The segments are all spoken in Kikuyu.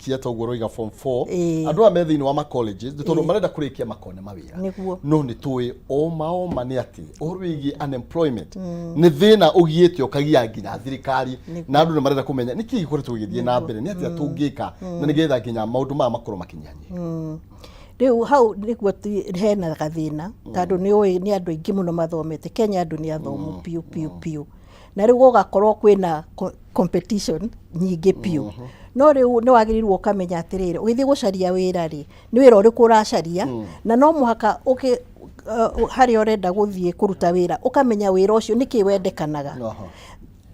Kia ta ũguo ũroiga form 4, Ĩĩ. andũ aya me thĩinĩ wa ma colleges nĩ tondũ marenda kũrĩkia makone mawĩra. Nĩguo. No nĩ tũĩ oma oma nĩ atĩ ũhoro wĩgiĩ unemployment nĩ thĩna ũgiĩte ũkagia nginya thirikari, na andũ nĩ marenda kũmenya nĩkĩ gĩkoretwo gĩgĩthiĩ na mbere, nĩ atĩa tũngĩka na nĩgetha nginya maũndũ maya makorwo makĩnyihanyihio. Rĩu hau nĩguo hena gathĩna, tondũ nĩ ũĩ nĩ andũ aingĩ mũno mathomete Kenya, andũ nĩ athomu biũ biũ biũ, na rĩu gũgakorwo kwĩna competition nyingĩ biũ. No rĩu nĩ wagĩrĩirwo ũkamenya atĩrĩrĩ, ũgĩthiĩ gũcaria wĩra rĩ, nĩ wĩra ũrĩkũ ũracaria, na no mũhaka harĩa ũrenda gũthiĩ kũruta wĩra ũkamenya wĩra ũcio nĩkĩ wendekanaga.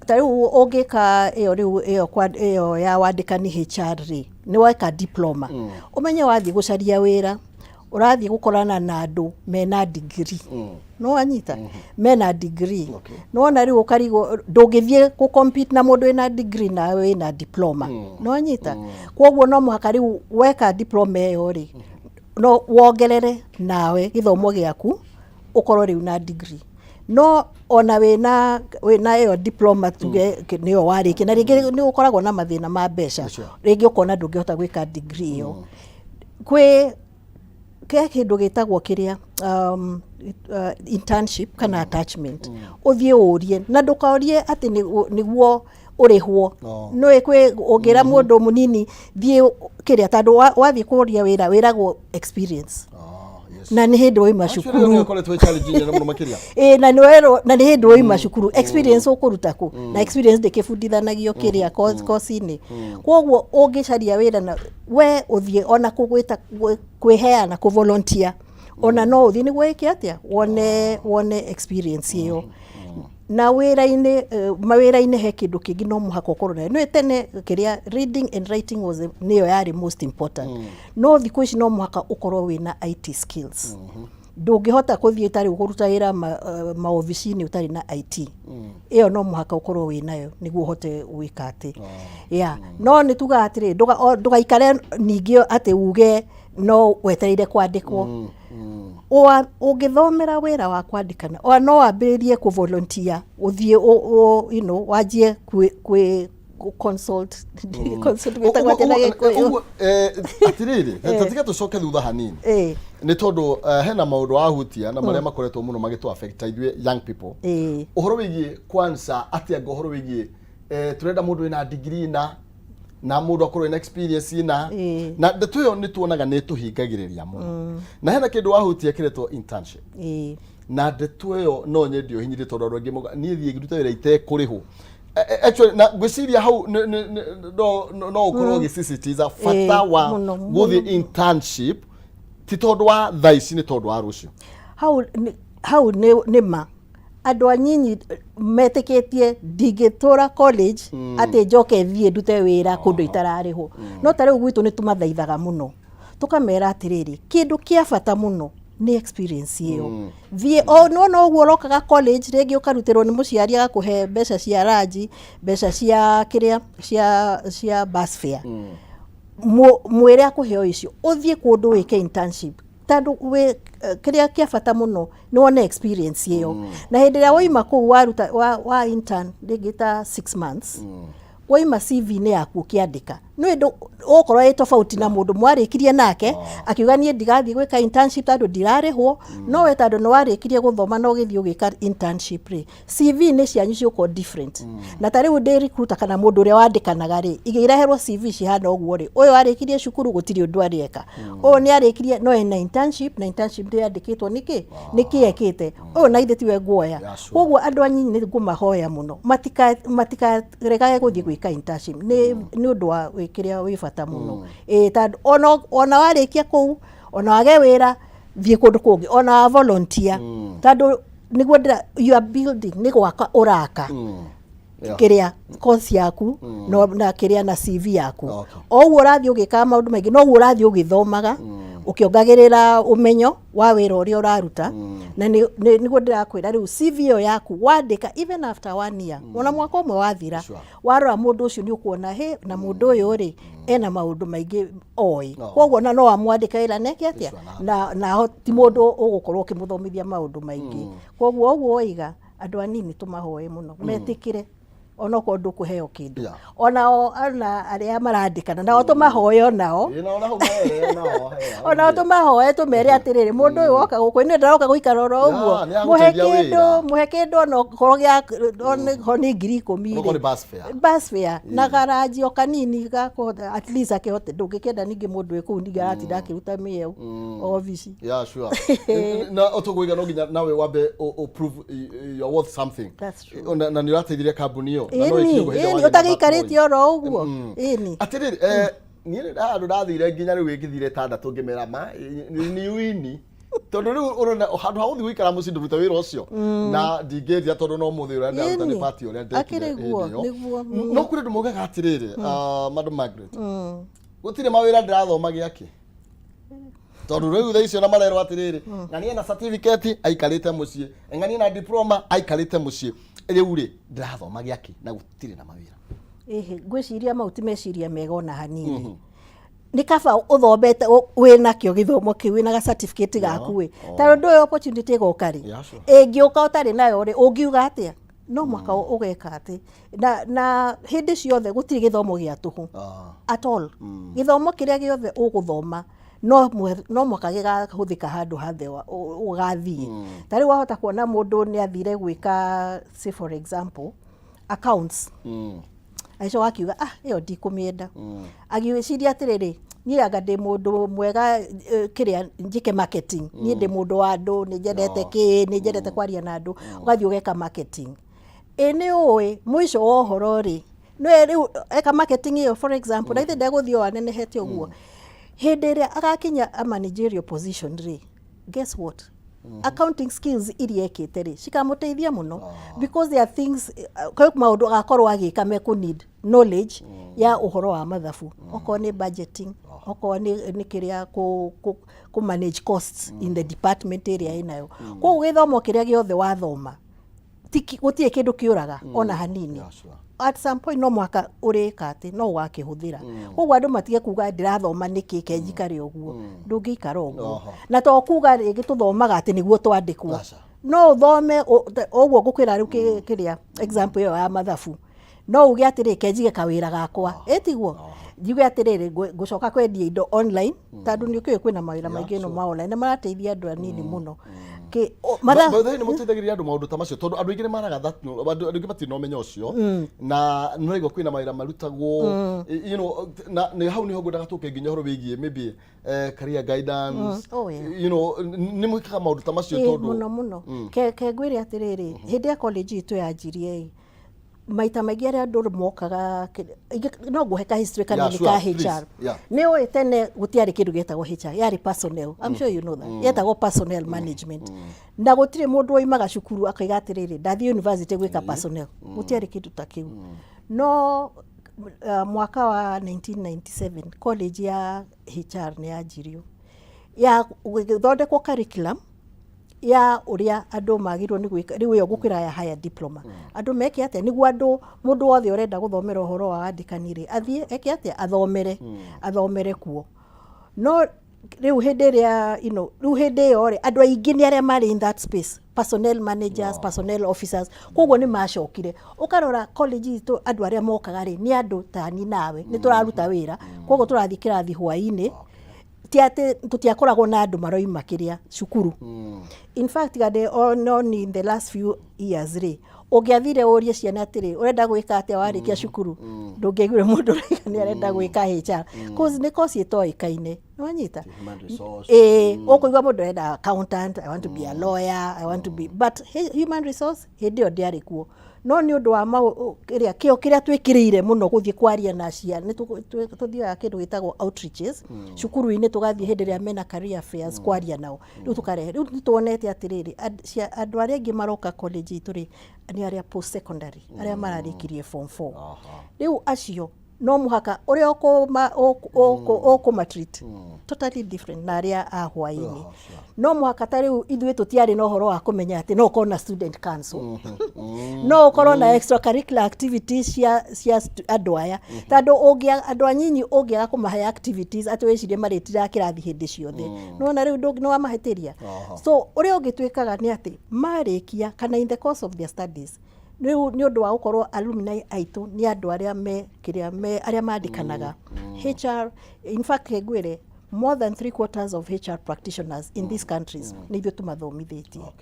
Ta rĩu ũngĩka ĩyo rĩu ĩyo ĩyo ya wandĩkani HR rĩ, nĩ weka diploma, ũmenye wathiĩ gũcaria wĩra ũrathiĩ gũkorana na andũ mena degree. No wanyita mena degree. Nĩwona rĩu ũkarigwo ndũngĩthiĩ gũ compete na mũndũ wĩna degree na wĩna diploma. No wanyita, koguo no mũhaka rĩu weka diploma ĩyo rĩ, no wongerere nawe gĩthomo gĩaku ũkorwo rĩu na degree. No ona wĩna ĩyo diploma, tuge nĩyo warĩkia, na rĩngĩ nĩ ũkoragwo na mathĩna ma mbeca, rĩngĩ ũkona ndũngĩhota gwĩka degree ĩyo, kwĩ ke kĩndũ gĩtagwo kĩrĩa internship kana attachment. Ũthiĩ ũrie na ndũkorie atĩ nĩguo ũrĩhwo. Nĩũĩ kwĩ ũngĩra mũndũ mũnini thiĩ kĩrĩa, tondũ wathiĩ kũria wĩra wĩragwo experience. Na nĩ hĩndĩ waima Actually, cukuru. ĩyo nĩyo ĩkoretwo ĩ challenge nene mũno makĩria. Ĩ, na nĩ werwo na nĩ hĩndĩ waima cukuru, experience ũkũruta kũ? Na experience ndĩkĩbundithanagio kĩrĩa course-inĩ. Koguo ũngĩcaria wĩra na we ũthiĩ ona kũgwĩta kwĩheana kũ volunteer, ona no ũthiĩ nĩguo ĩke atĩa, wone experience ĩyo. Na wĩra-inĩ, mawĩra-inĩ he kĩndũ kĩngĩ no mũhaka ũkorwo nayo. Nĩ tene kĩrĩa reading and writing was nĩyo yarĩ most important, no thikũ ici no mũhaka ũkorwo wĩna IT skills. Ndũngĩhota kũthiĩ ta rĩu kũruta wĩra maobici-inĩ ũtarĩ na IT ĩyo. No mũhaka ũkorwo wĩ nayo nĩguo ũhote gwĩka atĩ yeah. No nĩ tugaga atĩrĩ, ndũgaikare ningĩ atĩ uge no wetereire kwandĩkwo. Ũngĩthomera wĩra wa kwandĩkana, o no wambĩrĩrie kũ volunteer, ũthiĩ wanjie kwĩ consult, consult gwĩtagwo atĩa na Gĩkũyũ? Ũguo, atĩrĩrĩ, ta tiga tũcoke thutha hanini, nĩ tondũ hena maũndũ wahutia na marĩa makoretwo mũno magĩtũ affect ithuĩ young people. Ũhoro wĩgiĩ kwanza atĩ anga ũhoro wĩgiĩ tũrenda mũndũ wĩna degree na mũndũ akorwo wĩna experience na na ndeto ĩyo nĩ tuonaga nĩ ĩtũhingagĩrĩria mũno. Na hena kĩndũ wahutia kĩretwo internship. Na ndeto ĩyo no nyende ũhinyire, tondũ andũ aingĩ mauga niĩ thiĩ ngĩruta wĩra itekũrĩhwo. Actually, na ngwĩciria hau no ũkorwo ũgĩsisitiza bata wa gũthiĩ internship, ti tondũ wa thaa ici, nĩ tondũ wa rũciũ. Hau nĩ ma andũ anyinyi metĩkĩtie ndingĩtũra college atĩ njoke thiĩ ndute wĩra kũndũ itararĩhwo. No ta rĩu gwitũ nĩ tũmathaithaga mũno, tũkamera atĩrĩrĩ, kĩndũ kĩa bata mũno nĩ experience ĩyo. Thiĩ o nĩwona ũguo ũrokaga college, rĩngĩ ũkarutĩrwo nĩ mũciari agakũhe mbeca cia ranji, mbeca cia kĩrĩa cia bus fare. Mwĩre akũhe o icio, ũthiĩ kũndũ wĩke internship, tondũ wĩ kĩrĩa kĩa bata mũno nĩ wone experience ĩyo. Na hĩndĩ ĩrĩa waima kũu waruta wa intern rĩngĩ ta 6 months, waima CV-inĩ yaku ũkĩandĩka nĩ ũgũkorwo ĩ tofauti na mũndũ mwarĩkirie nake akiuga niĩ ndigathiĩ gwĩka internship tondũ ndirarĩhwo. No we tondũ nĩ warĩkirie gũthoma na ũgĩthiĩ ũgĩka internship rĩ, CV-inĩ cianyu ciũkorwo different. Na ta rĩu ndĩ recruiter kana mũndũ ũrĩa wandĩkanaga rĩ, igĩreherwo CV cihana ũguo rĩ, ũyũ arĩkirie cukuru gũtirĩ ũndũ arĩeka, ũyũ nĩ arĩkirie no ena internship, na internship ndĩyandĩkĩtwo nĩkĩ nĩkĩ ekĩte, ũyũ na ithe tiwe nguoya. Koguo andũ anyinyi nĩ ngũmahoya mũno matikaregage gũthiĩ gwĩka internship, nĩ ũndũ wa kĩrĩa wĩ bata mũno. Ĩĩ, tondũ ona warĩkia kũu, ona wage wĩra, thiĩ kũndũ kũngĩ, ona wa volunteer, tondũ nĩguo ndĩra you are building, nĩ gwaka ũraka kĩrĩa course yaku no, na kĩrĩa na CV yaku. O ũguo ũrathiĩ ũgĩkaga maũndũ maingĩ, noguo ũrathiĩ ũgĩthomaga ũkĩongagĩrĩra ũmenyo wa wĩra ũrĩa ũraruta. Na nĩguo ndĩrakwĩra rĩu CV ĩyo yaku wandĩka, even after one year, ona mwaka ũmwe wathira, warora mũndũ ũcio nĩ ũkuona hĩ na mũndũ ũyũ rĩ ena maũndũ maingĩ oĩ. Koguo ona no amwandĩke wĩra neke atĩa, na ti mũndũ ũgũkorwo ũkĩmũthomithia maũndũ maingĩ. Koguo ũguo waiga, andũ anini tũmahoe mũno metĩkĩre. Onokorwo ndũkũheo kĩndũ, onao ona arĩa marandĩkana nao tũmahoe onao. Ĩĩ, na ona hau marereo nao, he, hau onao nĩ. Tũmahoe tũmere atĩrĩrĩ, mũndũ ũyũ woka gũkũ nĩ ndaroka gũikara oro ũguo. Nĩ mũhe agũteithia kĩndũ, wĩra. Mũhe kĩndũ onokorwo gĩa onokorwo nĩ 10,000. Onokorwo nĩ bus fare. Bus fare na garaji o kanini ga kũhota at least akĩhote. Ndũngĩkĩenda ningĩ mũndũ wĩ kũu ningĩ aratinda akĩruta mĩeu obici. Yeah, sure. Na ũtũgũiga no nginya nawe wambe prove you're worth something. That's true. Na nĩ ũrateithirie kambuni ĩyo na no ĩni ĩkinye hĩndĩ ĩni wagĩa na that ũtagĩikarĩte noise. oro ũguo, ĩni. Atĩrĩrĩ, niĩ nĩ handũ ndathire nginya rĩu ĩngĩthire ĩtandatũ ngĩmera ma nĩ wini tondũ rĩu ũrona handũ ha gũthiĩ gũikara mũciĩ ndũrute wĩra ũcio na ndingĩthia tondũ no mũthĩ ũrĩa ndĩraruta nĩ pati ũrĩa ndekire Akĩrĩ guo, hĩndĩ ĩyo. nĩguo. No kũrĩ andũ maugaga atĩrĩrĩ, Madam Margaret, gũtirĩ mawĩra, ndĩrathoma gĩakĩ? Tondũ rĩu thaa icio na marerwo atĩrĩrĩ, ng'ania na certificate aikarĩte mũciĩ, ng'ania na diploma aikarĩte mũciĩ, rĩu rĩ ndĩrathoma gĩakĩ na gũtirĩ na mawĩra? Ĩhĩ, ngwĩciria mau ti meciria mega ona hanini. Nĩ kaba ũthomete wĩnakĩo gĩthomo kĩu, wĩna ga certificate gaku ĩ, ta ũndũ ũyũ opportunity ĩgoka rĩ, ĩngĩũka ũtarĩ nayo rĩ, ũngiuga atĩa? No mwaka ũgeka atĩ na hĩndĩ ciothe gũtirĩ gĩthomo gĩa tũhũ at all. Gĩthomo kĩrĩa gĩothe ũgũthoma no mwaka gĩgahũthĩka handũ hathe ũgathiĩ. Ta rĩu wahota kuona mũndũ nĩ athire gwĩka, say for example, accounts, agĩcoka akiuga, "Ah, ĩyo ndikũmĩenda." Agĩciria atĩrĩrĩ, niĩ anga ndĩ mũndũ mwega, kĩrĩa njĩke marketing, niĩ ndĩ mũndũ wa andũ, nĩ nyendete kĩ, nĩ nyendete kwaria na andũ. Ũgathiĩ ũgeka marketing. Ĩ nĩ ũĩ mũico wa ũhoro rĩ, nĩwe rĩu eka marketing ĩyo, for example, na ithe ndegũthiĩ o anenehete ũguo, hĩndĩ ĩrĩa agakinya a managerial position rĩ, guess what? Accounting skills iria ekĩte rĩ, cikamũteithia mũno because there are things, kwĩ maũndũ agakorwo agĩka mekũ need knowledge ya ũhoro wa mathabu, okorwo nĩ budgeting, okorwo nĩ kĩrĩa kũ manage costs in the department ĩrĩa ĩnayo. Koguo gĩthomo kĩrĩa gĩothe wathoma, gũtirĩ kĩndũ kĩũraga ona hanini. At some point no mwaka ũrĩka atĩ no ũgakĩhũthĩra. Koguo andũ matige kuga ndĩrathoma nĩkĩ, ke njikare ũguo. Ndũngĩikara ũguo. Na to kuga rĩngĩ tũthomaga atĩ nĩguo twandĩkwo. Aca. No ũthome ũguo ngũkwĩra rĩu kĩrĩa example ĩyo ya mathabu, no uge atĩrĩ, ke njige kawĩra gakwa, ĩtiguo njuge atĩrĩrĩ, ngũcoka kwendia indo online, tondũ nĩ ũkĩũĩ kwĩna mawĩra maingĩ no ma online na marateithia andũ anini mũno. By the way, nĩ mũteithagĩrĩria andũ maũndũ ta macio tondũ andũ aingĩ nĩ maraga that andũ aingĩ matirĩ na ũmenyo ũcio na nĩ ũraigua kwĩna mawĩra marutagwo na nĩ hau nĩho ngwendaga tũke nginya ũhoro wĩgiĩ maybe career guidance. Oh, yeah. Nĩ mwĩkaga maũndũ ta macio tondũ Mũno mũno. Ke ngwĩre atĩrĩrĩ, hĩndĩ ya college itũ yanjirie ĩ, maita maingĩ arĩa andũ mokaga no ngũhe ka history kanini ka Please. HR. Nĩ ũĩ tene gũtiarĩ kĩndũ gĩtagwo HR, yarĩ personnel. I'm sure you know that. Yetagwo personnel management, na gũtirĩ mũndũ woimaga cukuru akaiga atĩrĩrĩ, ndathiĩ university gwĩka personnel. Gũtiarĩ kĩndũ ta kĩu. No mwaka wa 1997 college ya HR nĩ yanjirio, ya gũgĩthondekwo curriculum ya ũrĩa andũ magĩrĩirwo nĩ gwĩka. Rĩu ĩyo ngũkwĩra ya higher diploma, andũ meke atĩa nĩguo andũ, mũndũ wothe ũrenda gũthomera ũhoro wa wandĩkani rĩ, athiĩ eke atĩa, athomere kuo. No rĩu hĩndĩ ĩrĩa rĩu hĩndĩ ĩyo rĩ, andũ aingĩ nĩ arĩa marĩ in that space, personnel managers, personnel officers. Koguo nĩ macokire ũkarora college itũ, andũ arĩa mokaga rĩ, nĩ andũ tani nawe, nĩ tũraruta wĩra, koguo tũrathiĩ kĩrathi hwaĩ-inĩ. Ti atĩ tũtiakoragwo na andũ maroima kĩrĩa cukuru. In fact, gade on in the last few years rĩ, ũngĩathire ũrie ciana atĩrĩ, ũrenda gwĩka atĩa warĩkia cukuru, ndũngĩaiguire mũndũ ũrauga nĩ arenda gwĩka HR, cause nĩ course ĩtoĩkaine, nĩwanyita? Human resource. Ĩĩ, ũkũigua mũndũ arenda accountant, "I want to be a lawyer, I want to be," but human resource hĩndĩ ĩyo ndĩarĩ kuo. No nĩ ũndũ wa kĩrĩa kĩo kĩrĩa twĩkĩrĩire mũno gũthiĩ kwaria na ciana, nĩ tũthiaga kĩndũ gĩtagwo outreaches cukuru-inĩ, tũgathiĩ hĩndĩ ĩrĩa mena career fairs kwaria nao. Rĩu tũkarehe, rĩu nĩ tuonete atĩrĩrĩ, andũ arĩa aingĩ maroka college itũ rĩ, nĩ arĩa post secondary, arĩa mararĩkirie form 4. Rĩu acio no mũhaka ũrĩa ũkũma treat totally different na arĩa a hwaĩ-inĩ. No mũhaka, ta rĩu ithuĩ tũtiarĩ na ũhoro wa kũmenya atĩ no ũkorwo na student council, no ũkorwo na extracurricular activities cia andũ aya, tondũ ũngĩa andũ anyinyi ũngĩaga kũmahe activities atĩ wĩcirie marĩtiraga kĩrathi hĩndĩ ciothe, nĩwona rĩu nĩwamahĩtĩria. So ũrĩa ũngĩ twĩkaga nĩ atĩ marĩkia kana in the course of their studies Rĩu nĩ ũndũ wa gũkorwo alumni aitũ nĩ andũ arĩa me kĩrĩa me arĩa mandĩkanaga HR. In fact, ngwĩre, more than three quarters of HR practitioners in these countries nĩ ithuĩ tũmathomithĩtie.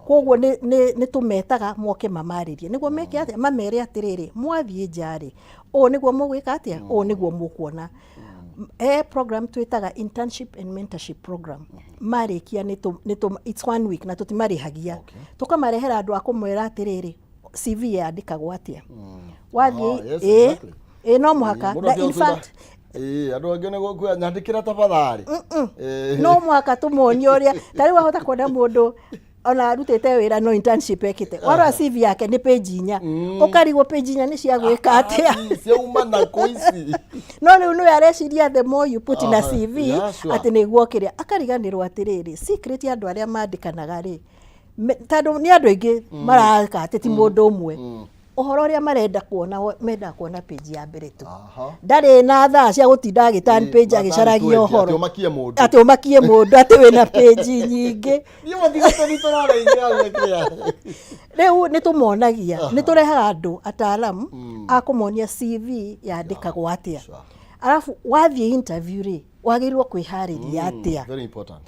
Koguo nĩ tũmetaga moke mamarĩrie nĩguo meke atĩa, mamere atĩrĩrĩ, mwathiĩ nja rĩ, ũũ nĩguo mũgwĩka atĩa, ũũ nĩguo mũkuona. He program twĩtaga internship and mentorship program. Marĩkia it's one week na tũtimarĩhagia. Tũkamarehera andũ a kũmwĩra atĩrĩrĩ, CV yandĩkagwo atĩa wathiĩ. Ah, yes, Ĩ no mũhaka. Mũndũ Na angĩhota in fact andũ angĩ nĩ gũkuoya nyandĩkĩra tafadhali. No mũhaka tũmuonie ũrĩa. Ta rĩu wahota kuona mũndũ ona arutĩte wĩra no internship ekĩte, warora CV yake nĩ page 4, ũkarigwo page 4 nĩ cia gwĩka atĩa. Ciauma na kũ ici? No rĩu nĩwe areciria the more you put in a CV atĩ nĩguo kĩrĩa akariganĩrwo atĩrĩrĩ, secret ya andũ arĩa mandĩkanaga rĩ, tondũ nĩ andũ aingĩ maraka atĩ ti mũndũ ũmwe, ũhoro ũrĩa marenda kuona, mendaga kuona page ya mbere tu. Ndarĩ na thaa cia gũtinda agĩturn page mathaa agĩcaragia 20, ũhoro. Atĩ ũmakie mũndũ. Atĩ ũmakie mũndũ atĩ wĩna page nyingĩ. Niĩ matigĩte nĩ tũraragia kĩrĩa. Rĩu nĩ tũmonagia, nĩ tũrehaga andũ ataalamu a kũmonia CV yandĩkagwo atĩa, arabu wathiĩ interview rĩ, wagĩrĩirwo kwĩharĩria atĩa. Very important.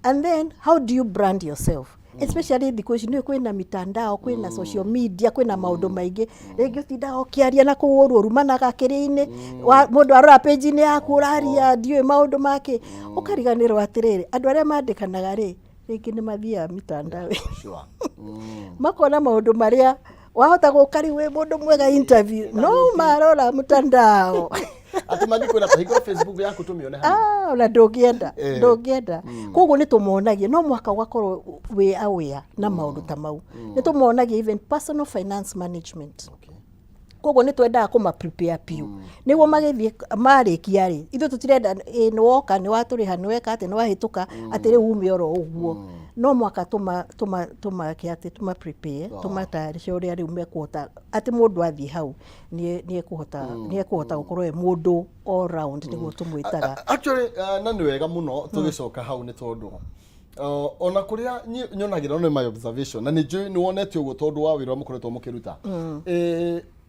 And then how do you brand yourself, especially thikũ ici nĩ kwĩna mitandao, kwĩna social media, kwĩna maũndũ maingĩ. Rĩngĩ ũtindaga ũkĩaria na kũu ũru ũrumanaga kĩrĩa-inĩ, mũndũ arora page-inĩ yaku ũraria ndiũĩ maũndũ make, ũkariganĩrwo atĩrĩrĩ, andũ arĩa mandĩkanaga rĩ, rĩngĩ nĩ mathiaga mitandao makona maũndũ marĩa wahota gũka rĩu wĩ mũndũ mwega interview, no marora mtandao. Atĩ mangĩkwĩra ta hingũra Facebook yaku tũmĩone hanini. Ah, ona ndũngĩenda. Ndũngĩenda. Koguo nĩ tũmonagia no mũhaka ũgakorwo wĩ aware na maũndũ ta mau. Nĩ tũmonagia even personal finance management. Koguo nĩ twendaga kũma prepare biũ nĩguo magĩthiĩ marĩkia rĩ, ithuĩ tũtirenda ĩ nĩ woka, nĩ watũrĩha, nĩ weka atĩ nĩ wahĩtũka, atĩ rĩu ume oro ũguo. No mũhaka tũma tũma tũmake atĩ tũma prepare, tũmatayarishe ũrĩa rĩu mekũhota atĩ mũndũ athiĩ hau nĩ ekũhota gũkorwo e mũndũ all round, nĩguo tũmwĩtaga. Actually, na nĩ wega mũno tũgĩcoka hau, nĩ tondũ ona kũrĩa nyonagĩra nĩ my observation, na nĩ njũĩ nĩ wonete ũguo tondũ wa wĩra ũrĩa mũkoretwo mũkĩruta.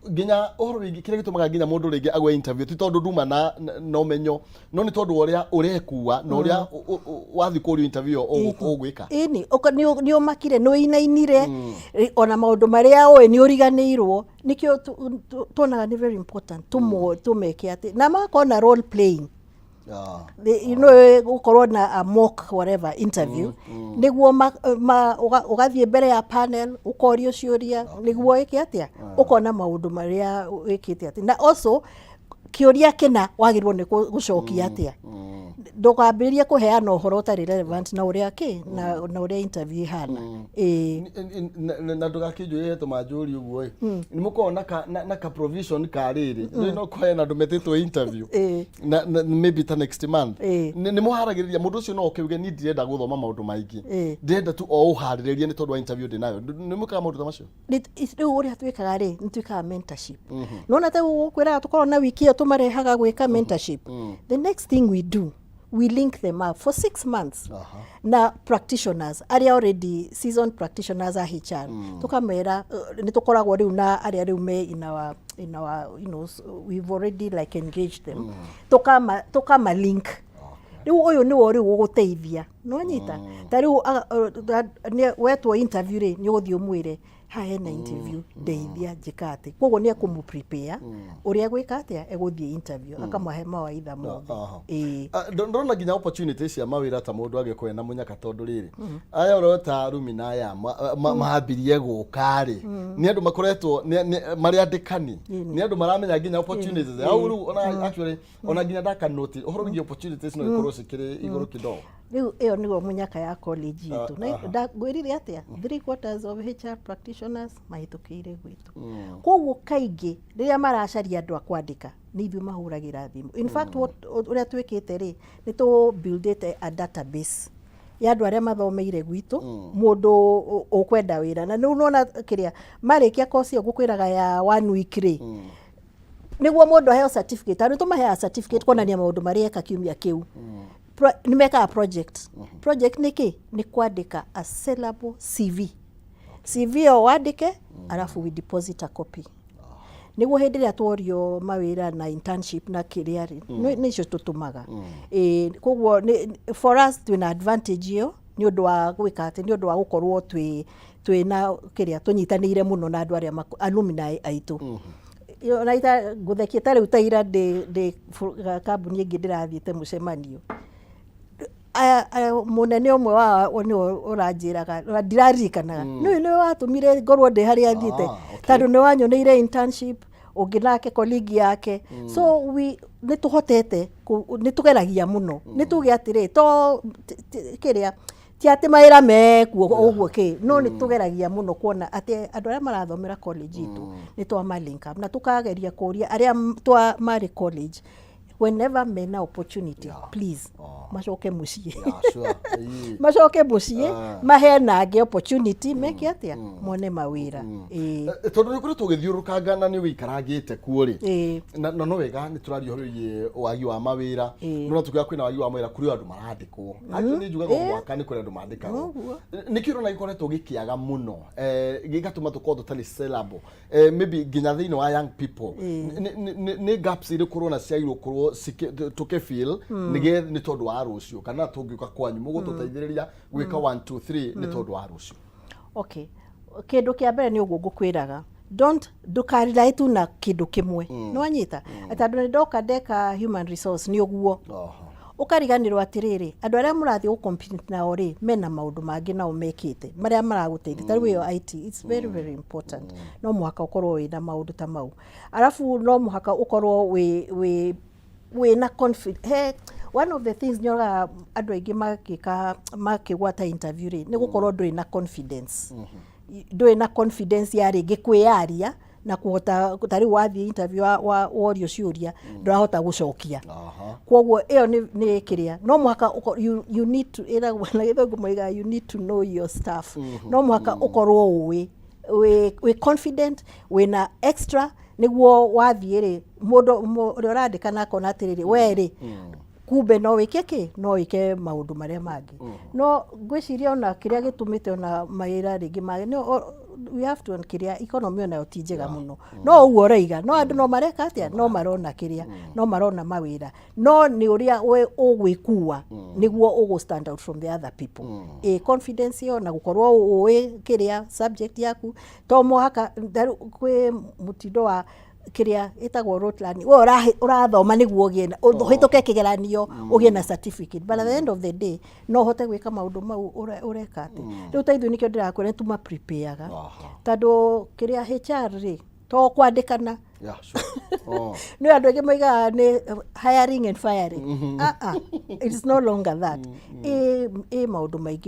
Nginya ũhoro wĩgiĩ kĩrĩa gĩtũmaga nginya mũndũ rĩngĩ agwe interview ti tondũ nduma na ũmenyo, no nĩ tondũ wa ũrĩa ũrekua na ũrĩa wathiĩ kũrio interview ĩyo ũgwĩka. Ĩni nĩ ũmakire, nĩ ũinainire, ona maũndũ marĩa ũĩ nĩ ũriganĩirwo. Nĩkĩo tuonaga nĩ very important tũmeke atĩ na magakorwo na role playing. Gũkorwo na a mock whatever interview nĩguo ũgathiĩ mbere ya panel ũkorio ciũria nĩguo ĩke atĩa, ũkona maũndũ marĩa wĩkĩte atĩ, na also kĩũria kĩna wagĩrĩirwo nĩ gũcokia atĩa. Ndũkambĩrĩrie kũheana ũhoro ũtarĩ relevant na ũrĩa kĩ na ũrĩa interview ĩhana, ĩĩ. Na ndũgakĩnjũrie tũmanjũri ũguo ĩ, nĩ mũkoragwo na ka provision ka rĩrĩ nĩ no kũheana andũ metĩtwo interview na maybe ta next month. Nĩ mũharagĩrĩria mũndũ ũcio no ũkĩuge niĩ ndirenda gũthoma maũndũ maingĩ, ndĩrenda tu o ũharĩrĩrie nĩ tondũ wa interview ndĩnayo. Nĩ mwĩkaga maũndũ ta macio? Rĩu ũrĩa twĩkaga rĩ, nĩ twĩkaga mentorship. Nona ta gũkwĩraga tũkorwo na wiki ĩyo tũmarehaga gwĩka mentorship. The next thing we do, we link them up for 6 months na practitioners arĩa already seasoned practitioners a HR. Tũkamera nĩ tũkoragwo rĩu na arĩa rĩu me in our we've already like engaged them, tũkama link rĩu ũyũ nĩwe rĩu ũgũteithia nonyita. Ta rĩu wetwo interview rĩ, nĩ ũgũthiĩ ũmwĩre haha hena interview, ndeithia njĩka atĩ. Koguo nĩ ekũmũ prepare ũrĩa egwĩka atĩa egũthiĩ interview, akamahe mawaitha mothe. Ĩĩ. Ah, ndona nginya opportunity cia mawĩra ta mũndũ angĩkorwo ena mũnyaka, tondũ rĩrĩ aya ũrota rumina aya mambirie gũka rĩ, nĩ andũ makoretwo marĩ andĩkani, nĩ andũ maramenya nginya opportunities hau rĩu. Ona actually ona nginya ndaka note ũhoro wĩgiĩ opportunities no ikorwo cikĩrĩ igũrũ kidogo. Rĩu ĩyo nĩguo mũnyaka ya college itũ. Na ngwĩrire atĩa, three quarters of HR practitioners mahĩtũkĩire gwitũ. Koguo kaingĩ rĩrĩa maracaria andũ a kwandĩka, nĩ ithuĩ mahũragĩra thimũ. In fact, ũrĩa twĩkĩte rĩ, nĩ tũ buildĩte a database ya andũ arĩa mathomeire gwitũ. Mũndũ ũkwenda wĩra na rĩu nona kĩrĩa marĩkia course ĩyo ngũkwĩraga ya one week rĩ, nĩguo mũndũ aheo certificate, tondũ tũmaheaga certificate kuonania maũndũ marĩa eka kiumia kĩu. Nĩ mekaga project. Project nĩ kĩ? Nĩ kwandĩka a sellable CV. CV ĩyo wandĩke, arabu we deposit a copy nĩguo hĩndĩ ĩrĩa tworio mawĩra na internship na kĩrĩa rĩ, nĩcio tũtũmaga. Ĩĩ, koguo for us twĩna advantage ĩyo nĩ ũndũ wa gwĩka atĩ nĩ ũndũ wa gũkorwo twĩna kĩrĩa tũnyitanĩire mũno na andũ arĩa alumni aitũ. Ona ita ngũthekie ta rĩu ta ira ndĩ kambuni ĩngĩ ndĩrathiĩte mũcemanio, mũnene ũmwe wao nĩwe ũranjĩraga, ona ndiraririkanaga, nĩwe nĩwe watũmire ngorwo ndĩ harĩa thiĩte, tondũ nĩ wanyoneire internship ũngĩ nake colleague yake. So we nĩ tũhotete nĩ tũgeragia mũno, nĩ tuge atĩrĩ to kĩrĩa ti atĩ mawĩra mekuo ũguo kĩ, no nĩ tũgeragia mũno kuona atĩ andũ arĩa marathomera college itũ nĩ twama link up na tũkageria kũria arĩa twa marĩ college, whenever mena opportunity, please macoke mũciĩ. Macoke mũciĩ, mahe nangĩ opportunity meke atĩa, mone mawĩra. Ĩĩ. Tondũ nĩ ũkoretwo ũgĩthiũrũrũkanga na nĩ wĩikarangĩte kuo rĩ, na no wega nĩ tũraria ũhoro wĩgiĩ wagi wa mawĩra. No tukiuga kwĩna wagi wa mawĩra, kũrĩ o andũ marandĩkwo. Actually nĩ njugaga o mwaka nĩ kũrĩ andũ mandĩkagwo. Nĩkĩ ũrona gĩkoretwo gĩkĩaga mũno, gĩgatũma tũkorwo tũtarĩ sellable, maybe nginya thĩinĩ wa young people? Nĩ gaps irĩkũ ũrona ciagĩrĩirwo gũkorwo tũkĩfill nĩgetha nĩ tondũ wa rũciũ, kana tũngĩũka kwanyu mũgũtũteithĩrĩria gwĩka 1 2 3 nĩ tondũ wa rũciũ? Okay, kĩndũ kĩa mbere nĩ ũguo ngũkwĩraga, don't ndũkarely tu na kĩndũ kĩmwe. Nĩ wanyita atĩ andũ nĩ ndoka ndeka human resource nĩ ũguo, ũkariganĩrwo atĩrĩrĩ, andũ arĩa mũrathiĩ gũ nao rĩ, mena maũndũ mangĩ nao mekĩte marĩa maragũteithia. Ta rĩu ĩyo IT, it's very very important. No mũhaka ũkorwo wĩna maũndũ ta mau, arabu no mũhaka ũkorwo wĩ wĩna confidence. He one of the things nyonaga andũ aingĩ makĩka makĩgwata interview rĩ, nĩ gũkorwo ndũrĩ na confidence, ndũrĩ na confidence ya rĩngĩ kwĩyaria na kũhota. Ta rĩu wathiĩ interview worio ciũria, ndũrahota gũcokia. Koguo ĩyo nĩ kĩrĩa no mũhaka you need to, ĩragwo na Gĩthũngũ moigaga, you need to know your stuff. No mũhaka ũkorwo ũĩ wĩ confident, wĩna extra, nĩguo wathiĩ rĩ, mũndũ ũrĩa ũrandĩkana akona atĩrĩrĩ, we rĩ, kumbe no wĩke kĩ, no wĩke maũndũ marĩa mangĩ. No ngwĩciria ona kĩrĩa gĩtũmĩte ona mawĩra rĩngĩ mage nĩ we have to kĩrĩa economy onayo ti njega mũno. No ũguo ũroiga, no andũ no mareka atĩa, no marona kĩrĩa, no marona mawĩra, no nĩ ũrĩa we ũgwĩkua nĩguo ũgũ stand out from the other people. Ĩ confidence ĩyo na gũkorwo ũĩ kĩrĩa subject yaku, to mũhaka tarĩu kwĩ mũtindo wa kĩrĩa ĩtagwo rote learning, we ũrathoma nĩguo ũgĩe na ũhĩtũke kĩgeranio, ũgĩe na certificate, but at the end of the day no ũhote gwĩka maũndũ mau ũreka atĩ rĩu ta ithuĩ nĩkĩo ndĩrakwĩra nĩ tuma prepareaga, tondũ kĩrĩa HR rĩ, to kwandĩkana. Nĩ andũ aingĩ moigaga nĩ hiring and firing. Ah, ah, it's no longer that. Ĩ maũndũ maingĩ.